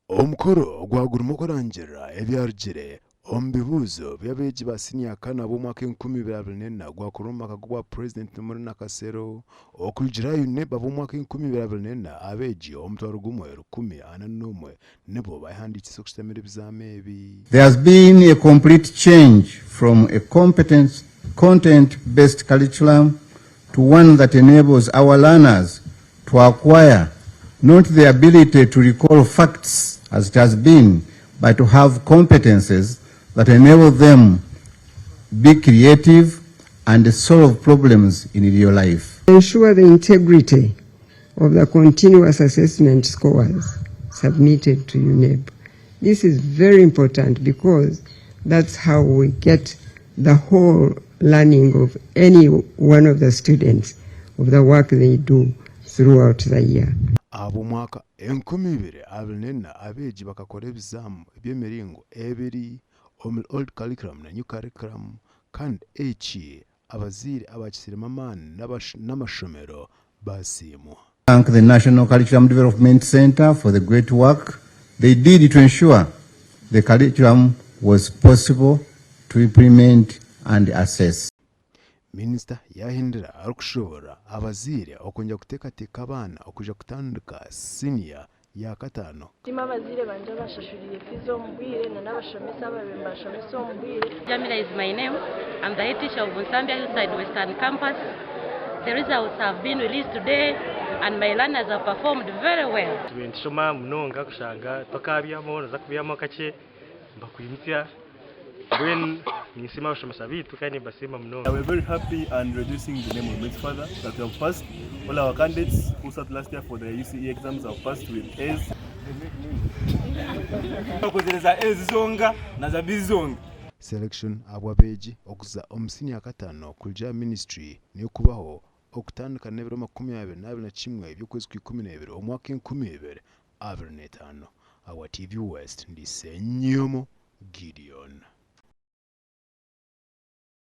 Omukoro gwagurimu okurangirira ebyarugire omu bibuuzo by'abeegi ba siniya kana b'omwaka 2024 gwakorwa omu maka g'obwa Purezidenti omuri Nakasero. Okurugiirira aha UNEB ab'omwaka 2024 abeegi 10,141 nibo bayehandiikiise okushitamira ebizaamo ebi. There has been a complete change from a competence content-based curriculum to one that enables our learners to acquire not the ability to recall facts as it has been, but to have competences that enable them be creative and solve problems in real life. Ensure the integrity of the continuous assessment scores submitted to UNEB. This is very important because that's how we get the whole learning of any one of the students of the work they do throughout the year. Ab'omwaka 2024 abeegi bakakora ebizaamu by'emiringo ebiri omuri Old Curriculum na New Curriculum kandi eki abazaire abakisiremu amaani n'amashomero baasiimwa. Thank the National Curriculum Development Center for the great work they did to ensure the curriculum was possible to implement and assess. Minisita yaahindura arikushoboorora abazaire okwongyera kuteekateeka abaana okwija kutandika siniya ya kataano. Nsiima abazaire bangye abashashuriire fiizi omu bwire na n'abashomesa ababaire nibashomesa omu bwire. Jamila is my name. I'm the head teacher of Nsambya Hillside Western Campus. The results have been released today and my learners have performed very well. Tubaire nitushoma munonga kushanga twakabyamaho noza kubyamaho kakye nibakwimutsya mbwenu ninsiima abashomesa baitu kandi nimbasiima munonga. We are very happy and rejoicing in the name of Almighty Father that we have passed all our candidates who sat last year for the UCE exams have passed with A's. Bakozire za A's zonka na za B's zonka. Selection ahabw'abeegi okuza omu siniya ya kataano kurugiirira aha ministry n'ekubaho okutandika n'ebiro 21 by'okwezi kwa 12 omwaka 2025. Ahabwa TV West, ndi Ssenyomo Gideon.